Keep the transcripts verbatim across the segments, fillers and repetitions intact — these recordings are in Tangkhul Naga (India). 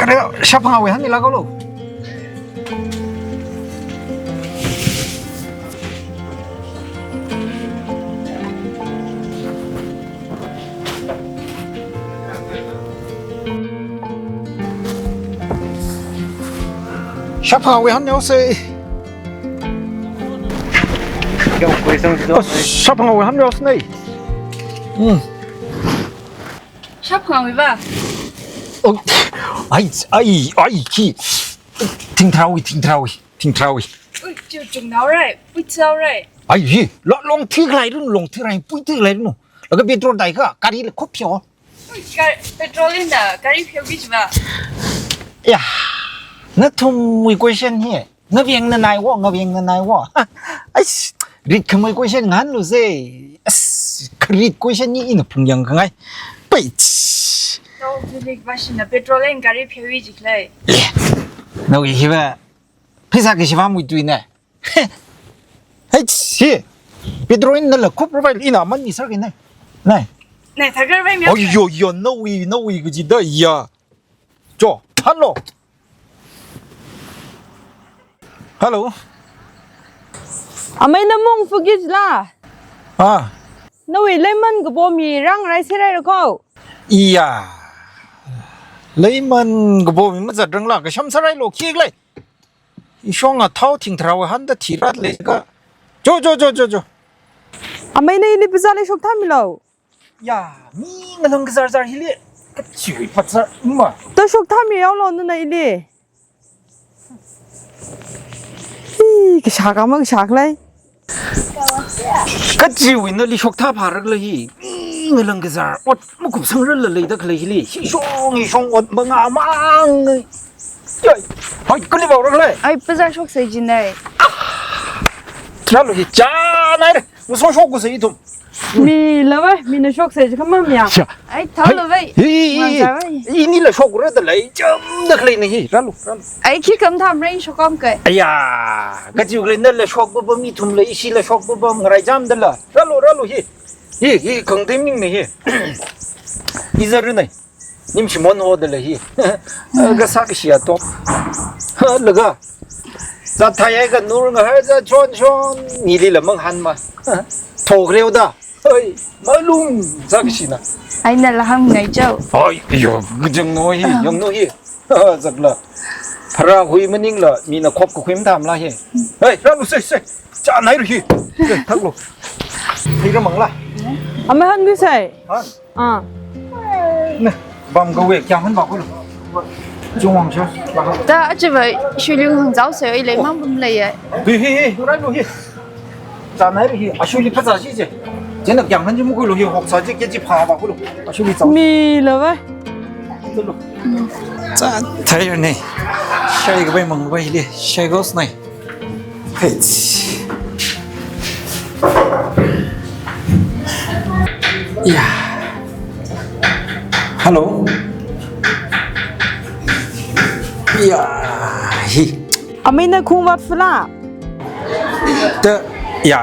Kare, shap phangāwui hanmilāka lo. Shap phangāwui hanmihaosei. Yo, koi sang jo. Oh, shap phangāwui hanmihaosei. Hmm. Shap phangāwui va. Oh, ai, ai, ai, ki. Thingtharāwui, thingtharāwui, thingtharāwui. Ui, chiu chungnaorai, puithaorai. Ai, hi, lo, longthi khalei run, longthi rai, puithi khalei run. Laga petrol dai ka, gari la khop pheo. Ui, gar-, petrol eina gari pheoki jiva. Ya, nathumwui question hi. Ngaveng nanai wo, ngaveng nanai wo. Ais, ritkhamei question ngahānlu se. As, kharit question ni ina phungyang khangai. Pei. Tao, Felix, vashina petrol eina gari pheoki jikhalei. Eh, nawui hiva. Pheisā kashi vāmui tuina. Hei, si. Petrol eina nala khop profile ina man ni sar kina. Nai. Nai, thagar vai mi. Oh, yo, yo, nawui, nawui kaji da ya. Jo, hello. Hello. Amei na mung fugit la. Ah. Nawui leiman kapo mi rāngarai serhaira ko. Iya. Leiman kapo mi mazat rangla kasham sārai lo khikhalei. Ishong a thao thingtharāwui hānda thirat leika. Jo, jo, jo, jo, jo. Amei na ili pheisā leishok thāmilo. Ya, mi ngalang kazar zar hili. Kachiwui pheisā ma. To shok thāmihaolo nana ili. Hi, kashak ama kashak lei. Kachiwui nali shok thāpharakla hi. Mi ngalang kazar. Ot makup sangrarla leida khalei hili. Ishong, ishong ot mangamang. Yoi. Hai, kali bau rak lei. Ai, pheisā shok sai jinai. Rālu hi, chānai re. Ngasho shok kusai ithum. Mila vai, mina shok sai jikha mamiya. Sha. Ai, thaolu vai. Hi, hi, hi. Ngan sa vai. Inila shok rada lei, cham da khalei ni hi. Rālu, rālu. Ai, khi kam tham rei shok kam kai. Aya, kachiu khalei nala shok ba ba mi thum lei, ishila shok ba ba ngarai cham dala. Rālu, rālu hi. Hi, hi, kang tim ning ni hi. Iza ru nai. Nim shimon ho dala hi. Ga sak shi a top. Laga. Za thai ai ka nur nga hai za chon chon. Nili la mang han ma. Thok reo da. Oi, malum. Sak shi na. Ai nala ham ngai chao. Oi, yo, gajang no hi, yang no hi. Zakla. Phara hui maningla, mina khop kakhui mathāmala hi. Hei, rālu sei, sei. Chānai ru hi. Sei, thaklu. Hi ka mangla. Amei hanbi sei. Ha? Ah. Na, bam kawe, kya han ba kulu. Chungwang sha, ba ha. Ta, achiva, shuiling hang zao sei, oi, leimang bum lei ye. Hi, hi, hi, rālu hi. Chānai ru hi, ashuili pheisā shi je. Jena kyang han ji mukulu hi, hok sa ji, ke ji pha ba kulu. Ashuili zao. Mila vai. Tulu. Chānai ru ni. Shai kabai mang kabai hili. Shai gos nai. Hei. Ya. Hello. Ya. Hi. Amei na khung vap fula. Ta, ya.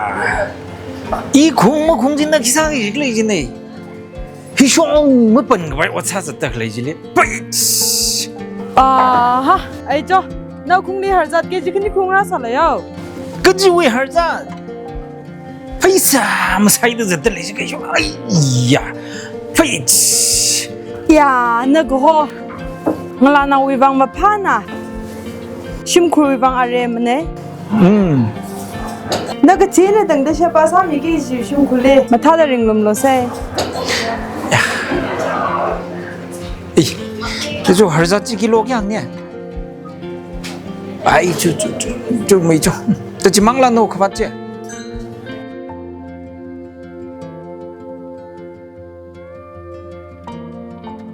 I khung makhung jina khi sāki jiklei jinai. Hishong mapan kabai ot sāzat da khalei jili. Pei! Aha, ai cho, na khungli harzat ke ji khani khung rāsāla yao. Kajiwui harzat. Pheisā masaida zat da lei ji kaisho. Aiya. Pei! Ya, na kaho. Ngalānaowui vang maphāna. Shimkhurwui vang aremana. Hmm. Na kathina tangda sheba sāmiki ji shimkhurli. Mathāda ringlumlu sei. Ya. Ei, ta chu harzat chi kilo kayāng ne? Ai, chu, chu, chu, chu, mei chu. Ta chi mangla no khavat che.